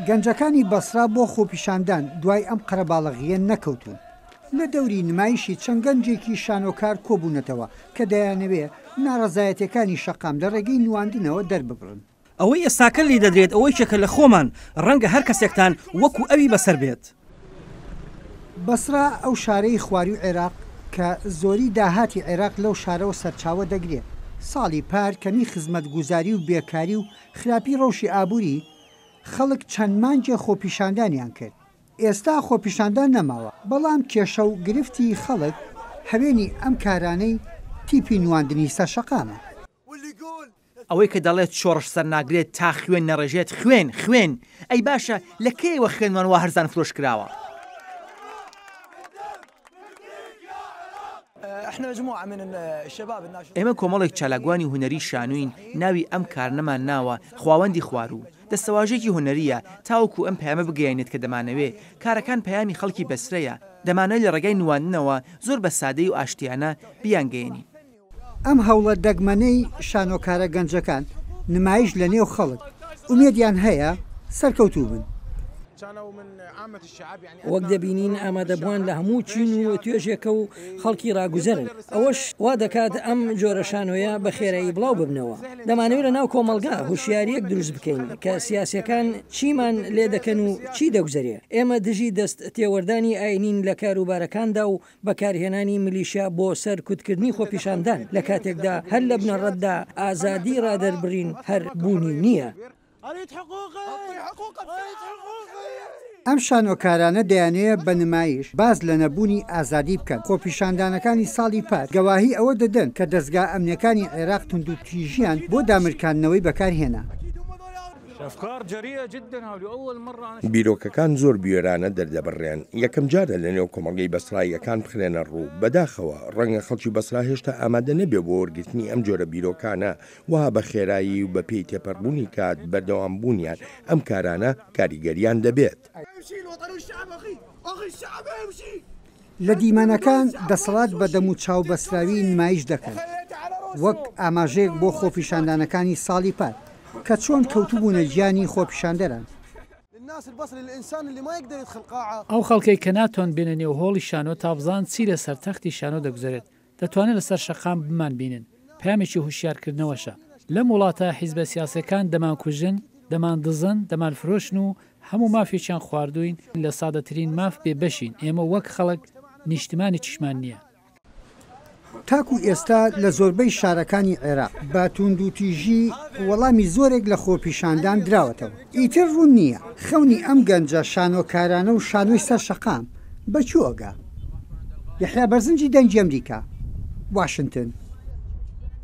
گەنجەکانی بەسرا بۆ خۆپیشاندان دوای ئەم قەرەباڵغییە نەکەوتوون. لە دەوری نمایشی چەند گەنجێکی شانۆکار کۆبوونەتەوە کە دەیانەوێ ناڕەزایەتیەکانی شەقام لە ڕێگەی نواندنەوە دەرببڕن. ئەوەی ئێستاکە لێی دەدرێت ئەوە یەکێکە لە خۆمان، ڕەنگە هەر کەسێکتان وەکو ئەوی بەسەر بێت. بەسرا ئەو شارەی خواروی عێراق کە زۆری داهاتی عێراق لەو شارەوە سەرچاوە دەگرێت، ساڵی پار کەمی خزمەتگوزاری و بێکاری و خراپی ڕەوشی ئابوری، خەڵک چەند مانگێ خۆپیشاندانیان کرد، ئێستا خۆپیشاندان نەماوە، بەڵام کێشە و گرفتی خەڵک هەوێنی ئەم کارانەی تیپی نواندنی سەرشەقامە. ئەوەی کە دەڵێت شۆڕش سەرناگرێت تا خوێن نەڕێژێت، خوێن، خوێن! ئەی باشە لە کەیەوە خوێنمان وا هەرزان فرۆش کراوە؟ ئێمە کۆمەڵێک چالاکوانی هونەری شانۆین، ناوی ئەم کارنەمان ناوە خواوەندی خواروو. دەستەواژەیەکی هونەرییە تاوەکو ئەم پەیامە بگەیەنێت کە دەمانەوێ کارەکان پەیامی خەڵکی بەسرەیە، دەمانەوێت لە ڕێگای نواندنەوە زۆر بە سادەیی و ئاشتیانە بیانگەیەنین. ئەم هەوڵە دەگمەنەی شانۆکارە گەنجەکان، نمایش لە نێو خەڵک، ئومێدیان هەیە سەرکەوتوو بن. وەک دەبینین ئامادەبووان لە هەموو چین و توێژێکە و خەڵکی ڕاگوزەرن، ئەوەش وا دەکات ئەم جۆرە شانۆیە بە خێرایی بڵاو ببنەوە. دەمانەوێت لەناو کۆمەڵگا هوشیارییەک دروست بکەین کە سیاسییەکان چیمان لێ دەکەن و چی دەگوزەرێ. ئێمە دژی دەست تێوەردانی ئاینین لە کاروبارەکاندا و بەکارهێنانی میلیشیا بۆ سەرکوتکردنی خۆپیشاندان، لە کاتێکدا هەر لە بنەڕەتدا ئازادی ڕادەربڕین هەر بوونی نییە. ئەم شانۆکارانە دەیانەوێت بە نمایش باس لە نەبوونی ئازادی بکەن، خۆپیشاندانەکانی ساڵی پار گەواهی ئەوە دەدەن کە دەزگا ئەمنیەکانی عێراق توندوتیژیان بۆ دامرکاندنەوەی بەکارهێنا. بیرۆکەکان زۆر بوێرانە دەردەبڕرێن، یەکەمجارە لەنێو کۆمەڵگەی بەسراییەکان بخرێنە ڕوو، بەداخەوە ڕەنگە خەڵکی بەسرا هێشتا ئامادە نەبێ بۆ وەرگرتنی ئەم جۆرە بیرۆکانە، وەها بە خێرایی و بەپێی تێپەڕبوونی کات بەردەوامبوونیان ئەم کارانە کاریگەریان دەبێت. لە دیمەنەکان دەسەڵات بە دەموچاو بەستراوی نمایش دەکەن وەک ئاماژەیەک بۆ خۆپیشاندانەکانی ساڵی پار کە چۆن کەوتبوونە گیانی خۆپیشاندەران. ئەو خەڵکەی کە ناتوان بێنە نێو هۆڵی شانۆ تا بزان چی لەسەر تەختی شانۆ دەگوزەرێت، دەتوانن لەسەر شەقام بمانبینن، پەیامێکی هۆشیارکردنەوەشە. لەم وڵاتە حیزبە سیاسیەکان دەمانکوژن، دەماندزن، دەمانفرۆشن و هەموو مافێکیان خواردووین، لە سادەترین ماف بێ بەشین، ئێمە وەک خەڵک نیشتمانێکیشمان نییە. تاکو ئێستا لە زۆربەی شارەکانی عێراق بە تووندوتیژی وەڵامی زۆرێک لە خۆپیشاندان دراوەتەوە، ئیتر ڕوون نییە خەونی ئەم گەنجە شانۆکارانە و شانۆی سەر شەقام بە کوێ ئەگا؟ یەحیا بەرزنجی دەنگی ئەمریکا، واشنتن.